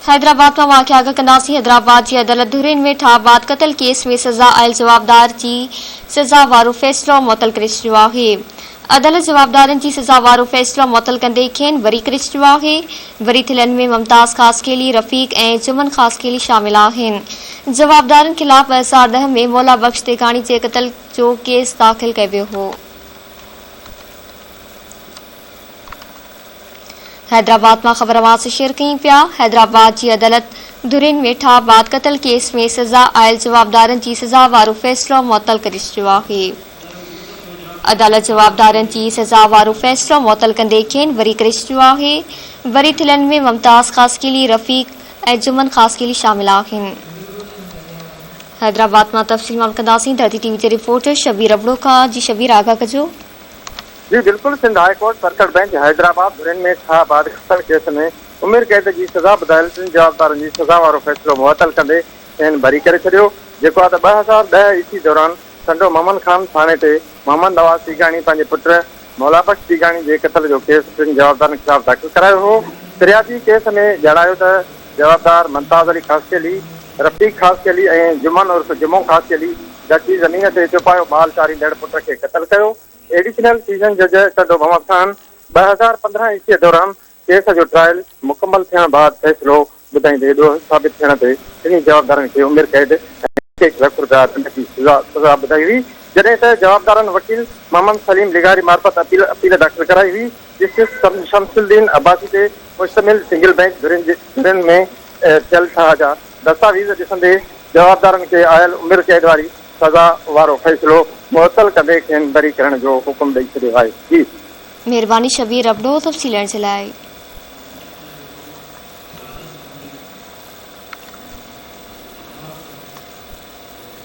حيدرآباد مان واقعا آگاهه ڪنداسين، حيدرآباد جي عدالت ڌرين ۾ ٺاهه بعد قتل ڪيس ۾ سزا آيل جوابدار جي سزا وارو فيصلو معطل ڪري ڇڏيو آهي. عدالت جوابدارن جي سزا وارو فيصلو معطل ڪندي کين بري ڪري ڇڏيو آهي. بري ٿيلن ۾ ممتاز خاصخيلي، رفيق ۽ جمن خاصخيلي شامل آهن. جوابدارن خلاف 2010 ۾ مولا بخش تيغاڻي جي قتل جو ڪيس داخل ڪيو ويو هو. حيدرآباد مان خبر اوهان سان شيئر ڪيون پيا، حيدرآباد جي عدالت ڌرين ۾ ٺاهه بعد قتل ڪيس ۾ سزا آيل جوابدارن جي سزا وارو فيصلو معطل ڪري ڇڏيو آهي. عدالت جوابدارن جي سزا وارو فيصلو معطل ڪندي کين بري ڪري ڇڏيو آهي. بري ٿيلن ۾ ممتاز خاصخيلي، رفيق ۽ جمن خاصخيلي شامل آهن. حيدرآباد مان تفصيل معلوم ڪنداسين ڌرتي ٽي وي جي رپورٽر شبير ابڙو کان جي شبير آگاهه ڪجو. جي بلڪل Sindh high court circuit bench Hyderabad ڌرين ۾ ٺاهه بعد قتل ڪيس ۾ عمر قيد جي سزا ٻڌايل ٽن جوابدارن جي سزا وارو فيصلو معطل ڪندي کين بري ڪري ڇڏيو جيڪو آهي ته 2010 عيسوي دوران ٽنڊو محمد خان ٿاڻي تي محمد نواز تيغاڻي پنهنجي پٽ مولابخش تيغاڻي جي قتل جو ڪيس ٽن جوابدارن خلاف داخل ڪرايو هو فريادي ڪيس ۾ ڄاڻايو ته جوابدار ممتاز علي خاصخيلي، رفيق خاصخيلي ۽ جمن عرف جمعو خاصخيلي گڏجي زمين تي چوپايو مال چاريندڙ پٽ کي قتل ڪيو ايڊيشنل سيشن جج ٽنڊو محمد خان 2015 عيسويء دوران ڪيس جو ٽرائل مڪمل ٿيڻ بعد فيصلو ٻڌائيندي ڏوهه ثابت ٿيڻ تي ٽنهي جوابدارن کي عمر قيد ۽ هڪ هڪ لک رپيا ڏنڊ جي سزا ٻڌائي هئي جڏهن ته جوابدارن وڪيل محمد سليم لغاري معرفت اپيل اپيل داخل ڪرائي هئي جسٽس شمس الدين عباسي تي مشتمل سنگل بئنچ ڌرين جي ڌرين ۾ ٿيل ٺاهه جا دستاويز ڏسندي جوابدارن کي آيل عمر قيد واري سزا وارو فيصلو معطل ڪندي کين بري ڪرڻ جو حڪم ڏئي ڇڏيو آهي. جي. مھرباني شبير ابڙو تفصيل ڏيڻ جي لاء.